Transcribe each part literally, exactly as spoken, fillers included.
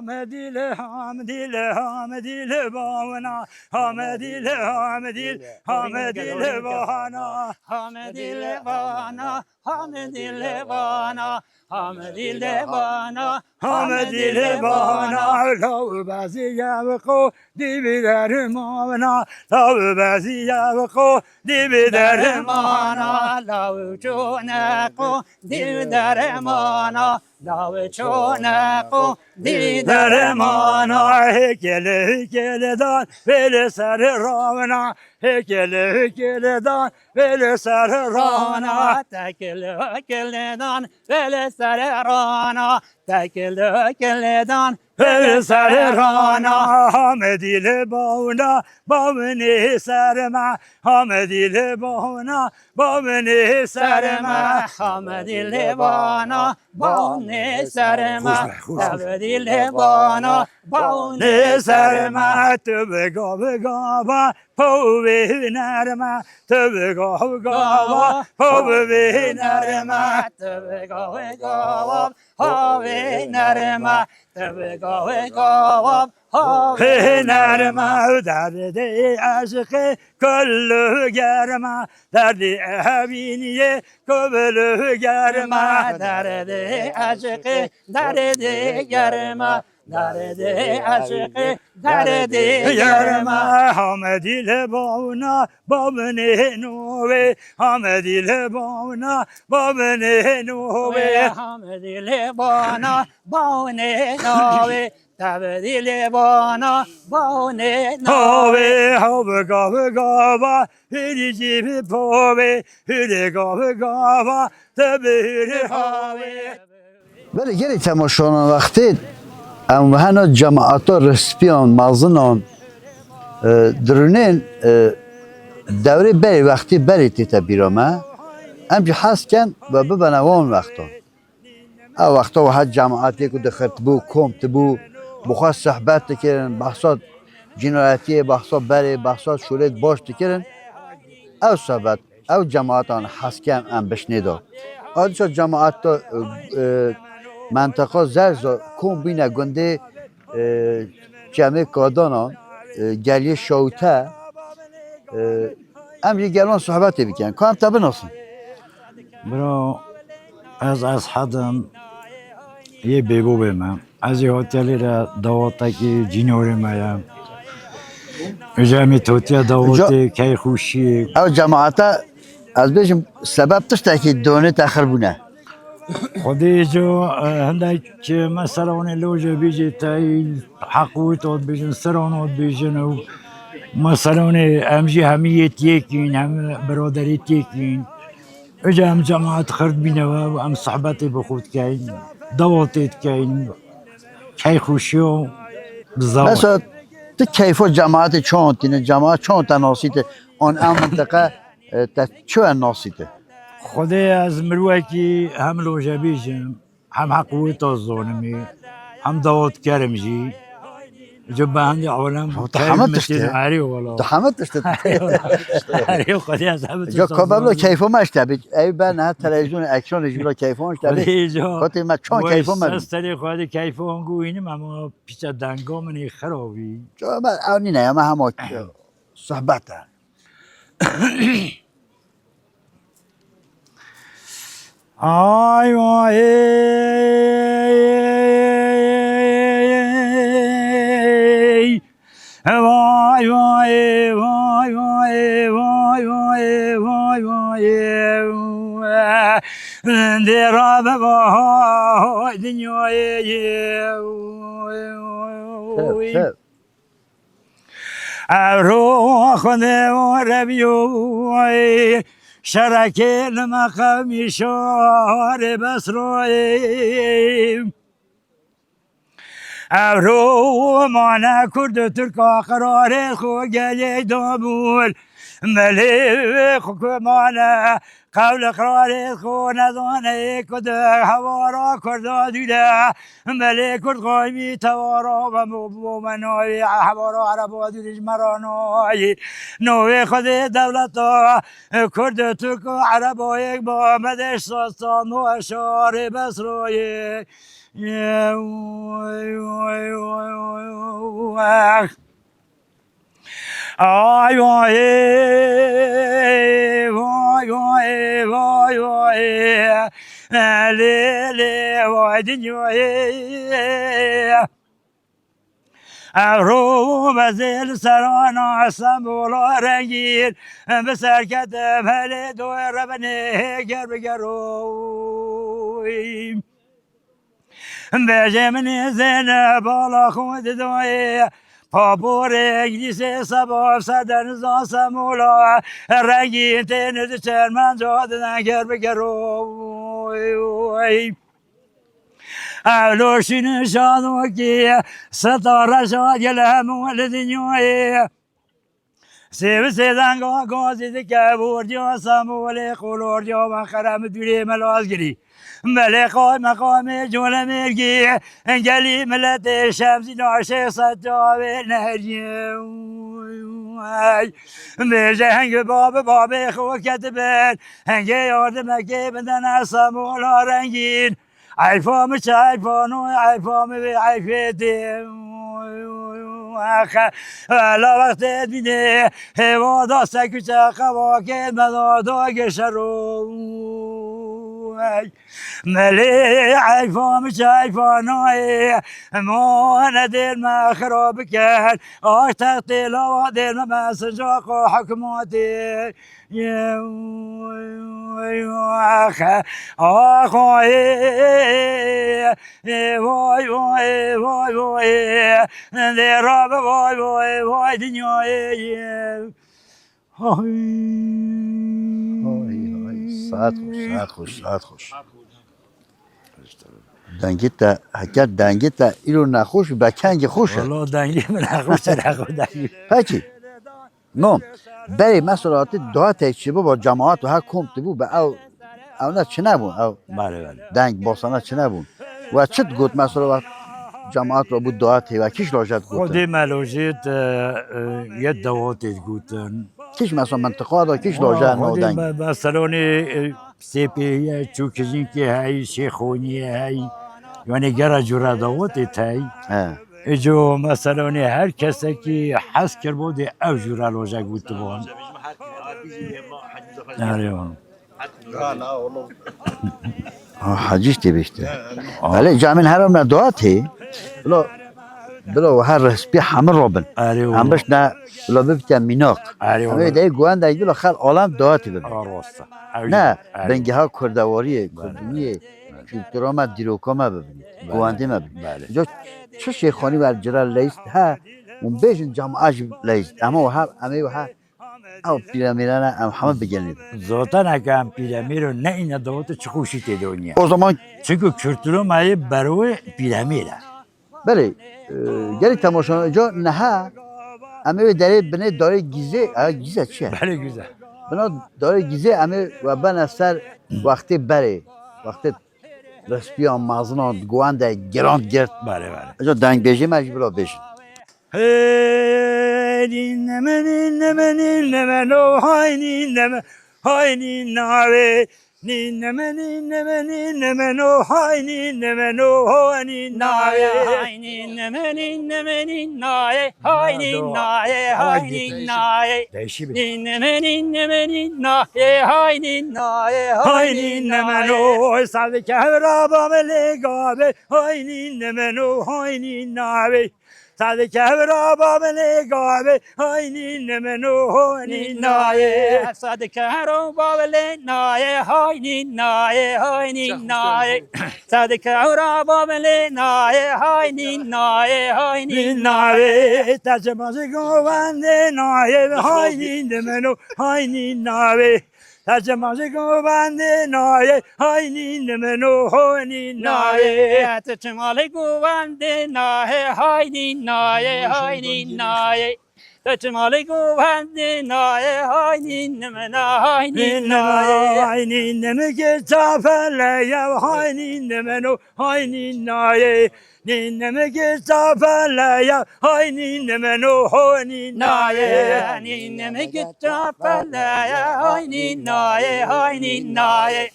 Hamedî li, Hamedî li, Hamedî li bavna, Hamedî li, Hamedî li, Hamedî li bana. Hamedî li bana, Hamedî li bana, Hamedî li bana, Hamedî li bana. Law bezî ye bi qo dî bi dermana, law bezî ye bi qo dî bi dermana. Law çûne qo dî bi dermana, law çûne qo dî bi dermana. Hêkele hêkele dan vê li ser rawna, hêkele hêkele dan vê li ser rawna. Tekil hekil dan vê li ser rawna, tekil hekil dan vê li ser rawna. Hamedî li bawna, bawinê ser me, Hamedî li bawna, bawinê ser me. Hamedî li bawna, bawinê ser me. Hamedî li bawna, bawinê ser me. Tu bi gav gava, Povê nerme, tu bi gav gava, povê nerme, tu bi gav gava, povê nerme, tu bi gav gava, povê nerme. Derdê eşqê kullu germe, derdê evîniyê kullu germe, derdê eşqê, derdê germe. Derdê eşqê, derdê germe. Hamedî li bawna, bawinê navê. Hamedî li bawna, bawinê navê. Hamedî li bawna, bawinê navê. Tebdî li bawna, bawinê navê. Havê, havê gavê gava, hûrî cî bi povê, hûrê gavê gava, te bi hûrê havê. Belê gelê temaşanan wextê em hena cemaata rihspiyan, mezinan, e, dirûnên, e, dewrê berê wextê berê tête bîra me. Em jî hez ken we bibene wan wextan. Ew wexta we her cemaatê ku dixirtibû, kom tibû, bi xwe sohbet dikirin, behsa cînayetiyê, behsa berê, behsa şûlê baş dikirin. Ew sohbet Ew cemaatan hez kem em bişnê de. Ayrıca cemaat de, e, e, menteqa Zerza kom bîne gundê, e, Çemê Kadana, e, geliyê Şawite, e, em jî gel wan sohbetê bikin. Ka em te binasin. Bro, ez Eshed im, yê Bêbobê me. Ez ê hatiye lêre dawetekî cînorê me ye. Îja em ê hatiye dawetê keyxweşiyê. Ew cemaete, ez bêjim, sebeb tiştekî donê te xir bûne. Xwedê îja, e, hindek, e, meselanê loje bêjê te heq wî to dibêjin, siran ot bêjin û meselanê em jî hemî yê tiyêkîn, hem biraderî tiyêkîn. Îca em cemaat xir dibîne we û em sohbetê bi xwe dikeyn, dawetê dikeyn, keyxweşiya bi zaf. Mesela, tu keyfa cemaatê çawan tîne, cemaat çawan te nasîte, an ew mintiqe, e, te çi we nasîte? Xwedê ez mirovekî hem lojebêj im, hem heq wê ta zanimî, hem dawetker im jî. Ji behendê alem. Tu heme tiştî. Erê wala. Tu heme tiştî. Erê wala. Erê Xwedê ez heme tiştî. Kabelo keyfo me işte. Ev ben ha televizyon ekranê jula keyfon işte. Xwedê jo. Xwedê me çon keyfo me. Ses telê Xwedê keyfon guînim ama piçe denga min ê xirabî. Jo me ew nîne ya me hema sohbet e. Ay vay, vay vay, vay vay, vay vay, vay vay, dê rabe vay dinyayê. Tev, tev. Evro Xwedê ware bîyo, şerekê li meqamî şarê Besrayê. Evro mane Kurd û Tirka qirarê xwe gelê dabûn. Melê xwe ku mane Qewli qirarê xwe nezane ku di hevara Kurda dûre. Belê Kurd qaymî tevara ve bo, bo me nayê hevara Ereba dûre ji me ra nayê. Novê Xwedê dewleta Kurd û Tirk û Ereba yek ba me deş sastan û şarê Besrayê. Ay vay, vay vay, vay vay, lê lê vay dinyayê. Ev ro bezê li serana Stenbola rengîn, bi serketim helê doyê rebenê ger bi geroy. Bêje min ê zêne bala xwe didoyê, paporê Îngilîsê seba ser deniza Stenbola rengîn têne diçermenca diden ger bi geroy. Ev loşînin şadokî, seta reşa gel hemû li dinyayê. Sê bi sê denga gazî dike bordiya Stenbolê, qolordiya Enqere, midûrê me lazgirî. Belê qay meqamê Colemêrgî, gelî miletê Şemzîna Şêx Seccavê neheriye. Bêje heng babi babê xwe ketibin, hengê yardimekê bidene Stenbola rengîn. Eyfa mi çi eyfa no, eyfa mi vê eyfê tê. Axe, vela wextê dînê, hêva da sekuçe qevakê me da da geşero. Ey, melê eyfa mi çi eyfa nayê, ma ne dêr me xira biken, aş textê lawa dêr me mesinca qo hikmatê. Ax, ax, ê, ê, vay, vay, vay, vay, dê rabe, vay, vay, vay, dinyayê. Ay. Ay, ay, saet xweş, saet xweş, saet xweş. Dengê te, heke dengê te îro nexweş, be kengî xweş e. Wala dengê min nexweş e, nexweş dengê. Pekî. No, berê mesela tu dua tey çi bibo, cemaat wiha kom tu bû, be ew, ew ne çi nebûn, ew Belê, belê. deng bosana çi nebûn. We çi digot mesela we cemaat we bû dua tey, we kîş lojet gotin? Xwedê me lojet, e, e, yê dawatê digotin. Kîş mesela mintiqa da kîş Ha, loje no xwedê deng? me-, meselonê, e, Sêpê heye, Çûkijînkê heyî, Şêxoniyê heyî. Yani gera cûra dawetê tey. He. Îco meselonê her kesekî hez kirbo dê ew cûra loje gotibon. Erê wan. Ha, hecî tê bêşte. Belê camên her emre dua tê. Bilo, bilo her rehspî hemir robin. Erê wan. Em bişne, bilo bibite mînak. Erê wan. Em ê dey guendek bilo xel alem dua tê bibin. Ha, rost e. Ew Ne, jî, erê. Bingeha kurdewariyê, Belê. kurduniyê, Belê. kultura me, dîroka me bibin. Belê. Guandê me bibin. Belê. Jo çi şêxanî wer cira leyst he, hûn bêjin cama jî leyst. Ema wiha, em ê wiha, ew pîremîrane em heme bigelîn. Zaten eke em pîremîro ne îne dawete çi xweşî tê de oniye. O zaman Çunku kultura me yê berwê pîremîr e. Belê, e, gelî temaşan ca niha em ê wê derê binê darê gîzê, e, gîze çi ye? Belê gîze. Bina darê gîzê em ê we bene ser wextê berê, wextê respiya mezina guande giran girt. Belê, belê. Eca dengbêjê me jî bila bêjin. Hey, nîneme, nîneme, nîneme, no, hay, nîneme, hay, nînave. Nîneme, nîneme, nîneme, no, hay, nîneme, no, ho, nînave. Hay, nîneme, nîneme, nînaye, hay, nînaye, hay, nînaye. Nîneme, nîneme, nînaye, hay, nînaye, hay, nîneme, no. Sadike hevra bamele gabe, hay, nîneme, no, hay, nînave. Sadike hevra bamele gabe, hay, nîneme, no, ho, nînaye. Sadike hevra bamele naye, hay, nînaye, hay, nînaye. Sadike hevra bamele naye, hay, nînaye, hay, nînaye. Nînaye, tecemazî govende naye, hay, nîneme, no, hay, nînaye. Tecemazî govende naye, hay, nîneme, no, ho, nînaye. Tecemazî govende naye, hay, nînaye, hay, nînaye. Tecemazî govende naye, hay, nîneme, na, hay, nînaye. Hay, nîneme, ke çapele ya, hay, nîneme, no, hay, nînaye. Nîneme, ke çapele ya, hay, nîneme, no, ho, nînaye. Nîneme, ke çapele ya, hay, nînaye, hay, nînaye.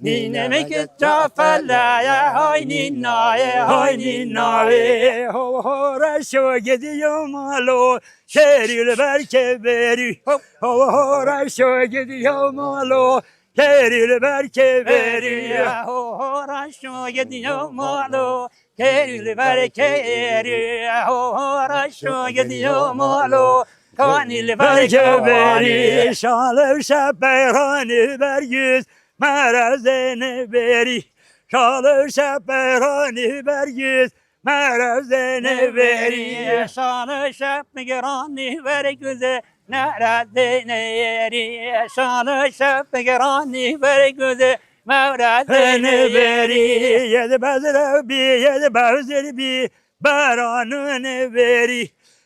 Nîne min kit çafelaye, hay nînaye, hay nînaye. Ho ho reşo gidiyo malo, şêrî li ber keberî. Ho ho reşo gidiyo malo, şêrî li ber keberî. Ho ho reşo gidiyo malo, şêrî li ber keberî. Ho ho reşo gidiyo malo, kanî li ber keberî. Şal û şepeyranî ber güz, Merezê neberî, şal û şeperanî bergiz, merezê neberî. Şal û şeperanî bergiz, merezê neberî. Şal û şeperanî bergiz, merezê neberî. Yed bezrew bî, yed bezir bî, beranû neberî.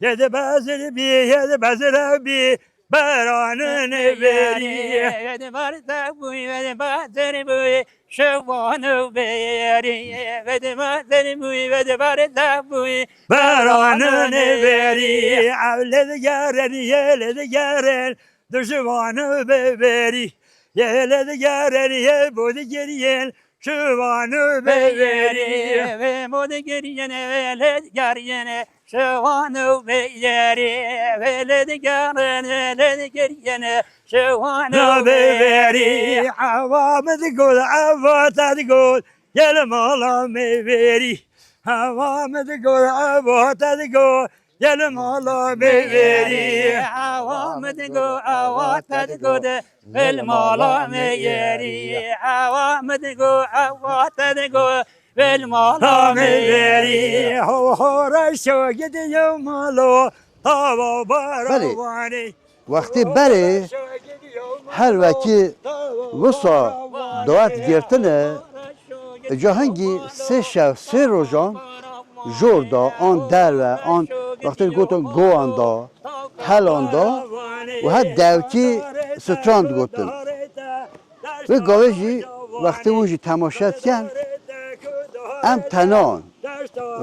Yed bezir bî, yed bezrew bî, beranû neberî. Yed bezrew bî, yed bezir bî, şewanû berî. Yed bezir bî, yed bezrew bî, beranû neberî. Ew lê digerin, yê lê digerin, dijwanû beberî. Yê lê digerin, yê bo digiriyên, şiwanû beberî. Wê bo digiriyên, wê lê digeriyên, şiwanû beberî. Wê lê digerin, wê lê digiriyên, şiwanû beberî. Ewa min digot, ewa te digot, yê li mala me berî. Ewa min digot, ewa te digot, yê li mala me berî. Ewa min digot, ewa te digot, wê li mala me berî. Ewa min digot, ewa te digot, wê li mala me berî. Ho ho reşo gidiyo malo, tawa bara Belê. Wanê. Wextê berê her wekî wisa dawet girtine, ca hingî sê şev, sê rojan jor da, an derve, an wextê gotin gowan da, helan da û her dewkî stran digotin. Wê gavê jî wextê hûn jî temaşe dikin, em tenan,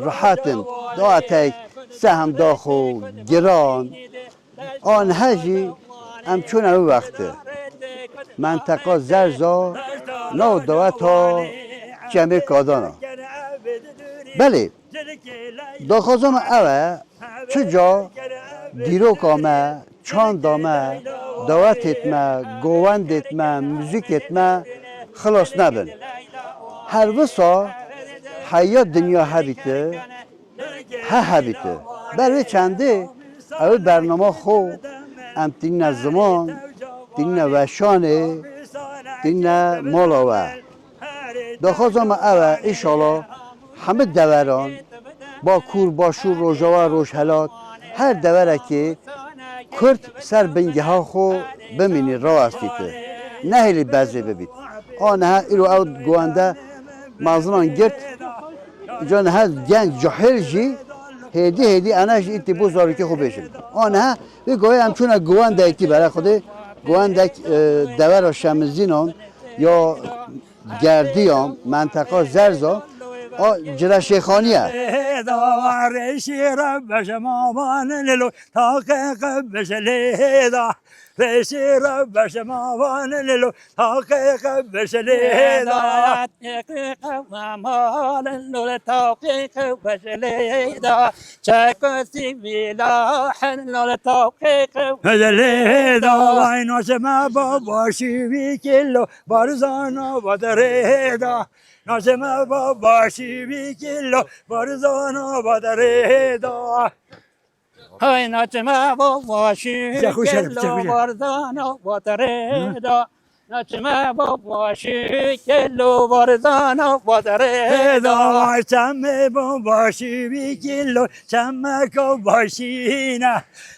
rehet in, daweteyek sehem da xwe, giran, Aniha jî em çûne wî wextê. Menteqa Zerza nav daweta Çemê Kadan a. Belê, daxwaza me ew e, çi ca dîroka me, çanda me, dawetêt me, govendêt me, muzîkêt me xilas nebin. Her wisa heya dinya hebîte, he hebîte. Ber vê çendê ew bernama xwe em tînine ziman, tînine weşanê, tînine mala we. Daxwaza me ew e, înşallah hemî deveran, Bakur, Başûr, Rojava, Rojhelat, her deverekê Kurd ser bingeha xwe bimînî, rawestîte. Nehêlî bezê bibît. A niha îro ew guwende mezinan girt, ca niha genc cahil jî hêdî hêdî ene jî îtî bo zarokê xwe bêjin. A niha vê gavê em çûne guwendekî bere Xwedê, guwendek, e, devera Şemizînan ya Gerdiyan, menteqa Zerza, a Cireşêxanî ye. Hêda, rêşî re beşe ma van lilo, taqê qe beşe lê hêda. Rêşî re beşe ma van lilo, taqê qe beşe lê hêda. Taqê qe ma van lilo, taqê qe beşe lê hêda. Çeko sivîla henol tawqê qew. Hezelê da vay naşe me baba şivî kilo, barzana badarê da. Naşe me baba şivî kilo, barzana badarê da. Hay naşe me baba şivî kilo, barzana badarê da. Naçime bo başî kelo barzana badarê da. Çemê bo başî wî kilo, çemeko başîne.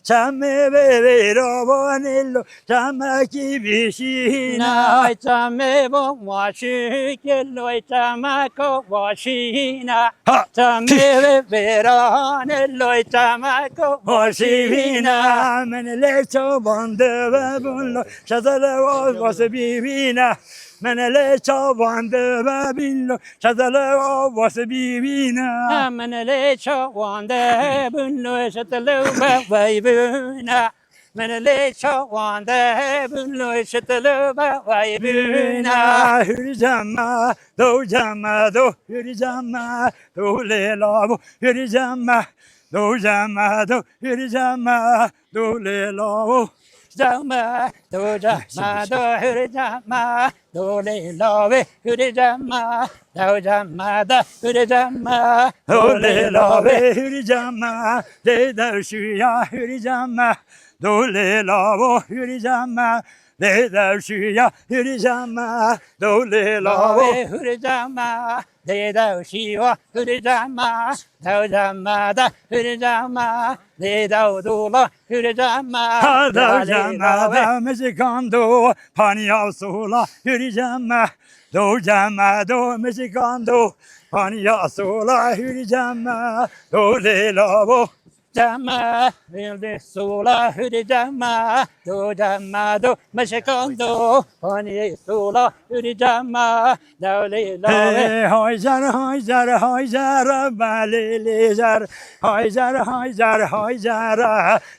Çemê bê bê ravanê lo, çemekî bişîne. Ay çemê bo başî kelo, çemeko başîne. Ha, Çemê tüh. Vê bêranê loy çemeko Başî başî vîne. Vîne. Min lê çavan dibe bin lo, şezele vas vas bî vîne. Min lê çavan dibe bin lo, şezele vas vas bî vîne. Min lê çavan dibe bin lo, şezele vas vas bî vîne. Min lê çawan de hebûn, lê şitilo be wey bûna. Hûrî cema do, cema do, hûrî cema do lê lavo, hûrî cema do, cema do, hûrî cema do lê lavo. Cema do, cema do, hûrî cema do lê lave, hûrî cema do, cema do, hûrî cema do lê lave, hûrî cema dê dewşiya, hûrî cema do lê lavo, hûrî cema dê dewşiya, hûrî cema do lê lavo. Hûrî cema dê dewşiya, hûrî cema do cema de, hûrî cema dê dew dûla, hûrî cema ha dew cema de, mijikando paniya sola, hûrî cema do cema do, mijikando paniya sola, hûrî cema do lê lavo. Cema, vêl de sola, hûrî cema do, cema do, mijikando paniya sola, hûrî cema do lê lave. Hey, hay car, hay car, hay car, ba lê lê car. Hay car, hay car, hay car,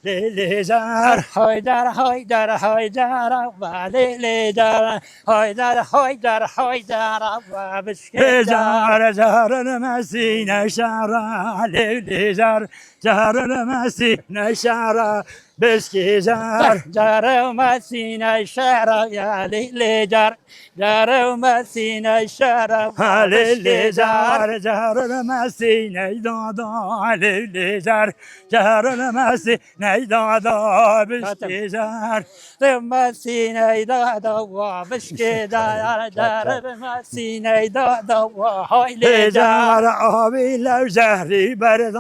lê lê car. Hay car, hay car, hay car, ba lê lê car. Hay car, hay car, hay car, ba bişkê car. Car, car, mesîne şara, lê lê car. Car, mesîne şara, bişkê car. Car, mesîne şara, ya lê lê car. Car, mesîne şara, ha lê lê car. Car, mesîne dada, lê lê car. Car, mesîne dada, bişkê car. Mesîne dada, wa bişkê car. Car, mesîne dada, wa hay lê car. Avî lew car, berda,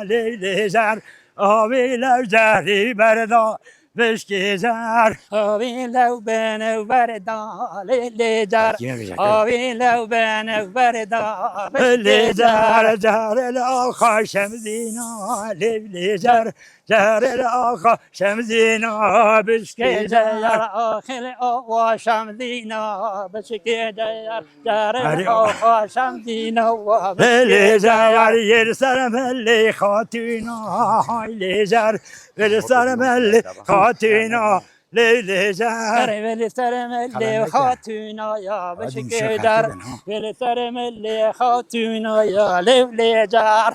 lê lê car. Avî lew car, berda, bişkê car. Avî lew bene berda, lê lê car. Avî lew bene berda, bişkê car. Car, car, li axa şemzîna, lê lê car. Car, li axa şemzîna, bişkê car. Car, axil awa şemzîna, bişkê car. Car, axa şemzîna, wa bişkê car. Lê car, yê li ser melê xatûna, hay lê car. Vê li ser melê xatûna, lê lê car. Vê li ser melê xatûna ya, bişkê car. Vê li ser melê xatûna ya, lê lê car.